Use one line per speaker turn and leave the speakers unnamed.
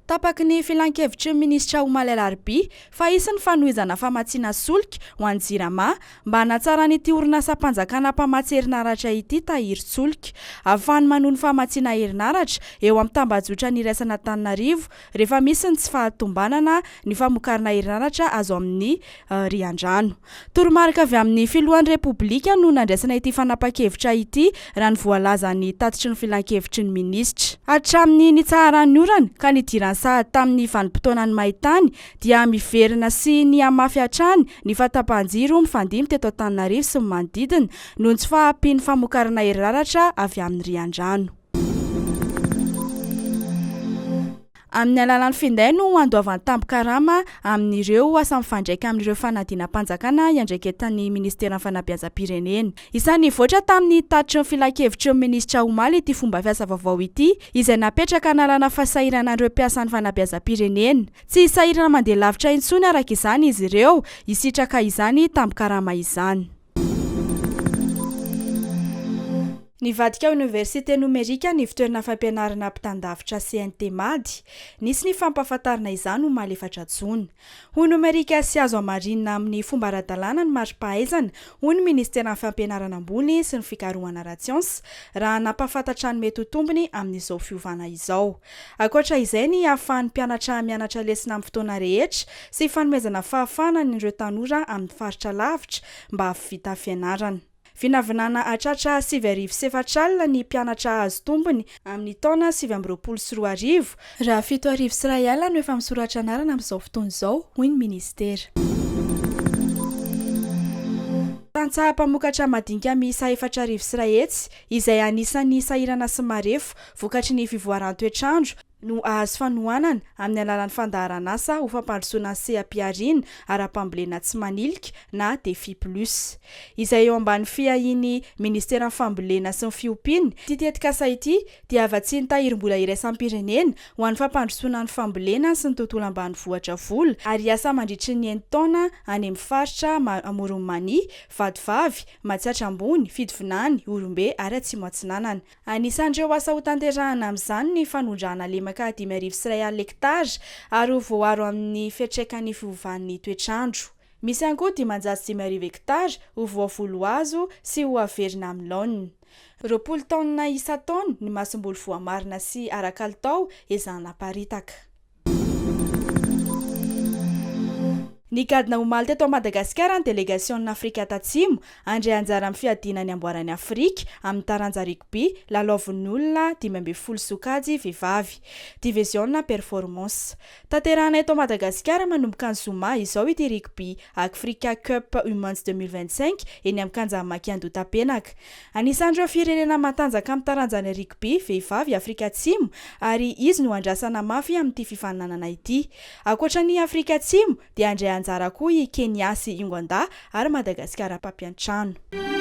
Tapaky ny filankevitry ny minisitra omaly alarobia fa hisy ny fanohizana famatsiana solika ho an'ny Jirama mba hanatsaran'ity orinasam-panjakana mpamatsy herinaratra ity tahirin-tsolika ahafahany manohy ny famatsiana herinaratra eo amin'ny tambajotra niraisan'Antananarivo rehefa misy ny tsy fahatombanana ny famokarana herinaratra azo amin'ny riandrano. Toromarika avy amin'ny filohan'ny Repoblika no nandraisana ity fanapan-kevitra ity raha ny voalazan'ny tatitry ny filankevitry ny minisitra. Hatramin'ny nitsaharan'ny orana ka nidirany sahady tamin'ny vanim-potoanan'ny maintany dia miverina sy nihamafy hatrany ny fahatapahan-jiro mifandimby teto Antananarivo sy ny manodidina noho ny tsy fahampian'ny famokarana herinaratra avy amin'ny riandrano. Amin'ny alalan'ny finday no andoavan'ny tambin-karama amin'ireo asa mifandraika amin'ireo fanadinam-panjakana iandraiketan'ny minisiteran'ny Fanabeazam-pirenena. Isan'ny nivoatra tamin'ny tatitry ny filankevitry ny minisitra omaly ity fomba fiasa vaovao ity, izay napetraka hanalana fahasahiranan'ireo mpiasan'ny fanabeazam-pirenena. Tsy hisahirana mandeha lavitra intsony araka izany izy ireo hisitraka izany tambin-karama izany. Nivadika oniversite nomerika ny ivontoerana fampianarana ampitan-davitra CNT Mady. Nisy ny fampahafantarana izany omaly efatra jona. Ho nomerika sy azo hamarinina amin'ny fomba ara-dalàna ny mari-pahaizana, hoy ny minisiteran'ny Fampianarana ambony sy ny fikarohana ara-tsiansa, raha nampahafantatra ny mety ho tombony amin'izao fiovana izao. Ankoatra izay ny hahafahan'ny mpianatra mianatra lesona amin'ny fotoana rehetra sy fanomezana fahafahana an'ireo tanora amin'ny faritra lavitra mba hahavita fianarana. Vinavinana hahatratra 4004 ny mpianatra hahazo tombony amin'ny taona 2029, raha 2100 no efa misoratra anarana amin'izao fotoana izao, hoy ny minisitera. Tantsaha mpamokatra madinika miisa 1500 izay anisan'ny sahirana sy marefo vokatry ny fivoaran'ny toetr'andro, no hahazo fanohanana amin'ny alalan'ny fandaharanasa ho fampandrosoana ny seha-pihariana ara-pambolena tsy manilika na Défi Plus. Izay eo ambany fiahian'ny Ministeran'ny Fambolena sy ny Fiompiana, ity tetikasa ity dia vatsian'ny Tahirimbola Iraisam-pirenena ho an'ny fampandrosoana ny fambolena sy ny tontolo ambanivohitra vola ary hiasa mandritry ny enin-taona any amin'ny faritra Amoron'i Mania, Vatovavy, Matsiatra Ambony, Fitovinany, Ihorombe ary Atsimo Atsinanana. Anisan'ireo asa hotanterahana amin'izany ny fanondrahana lemaka 1500 hektara ary ho voaaro amin'ny fiantraikan'ny fiovan'ny toetr'andro. Misy ihany koa 5500 hektara ho voavoly hazo sy ho averina amin'ny laoniny. 20 taonina isan-taona ny masomboly voamarina sy ara-kalitao ezahana aparitaka. Nigadona omaly teto Madagasikara ny delegasionina Afrika Tatsimo handray anjara amin'ny fiadiana ny amboaran'i Afrika amin'ny taranja rugby lalaovin'ny olona 15 sokajy vehivavy, diviziona performance. Tanterahina eto Madagasikara manomboka ny zoma izao ity rugby Africa Cup Women's 2025 eny amin'ny kianjan'i Maki Andohatapenaka. Anisan'ireo firenena matanjaka amin'ny taranjan'ny rugby vehivavy i Afrika Atsimo ary izy no andrasana mafy amin'ity fifaninanana ity. Ankoatra an'i Afrika Atsimo dia handray anjara koa i Kenya sy Unganda ary Madagasikara mpampiantrano.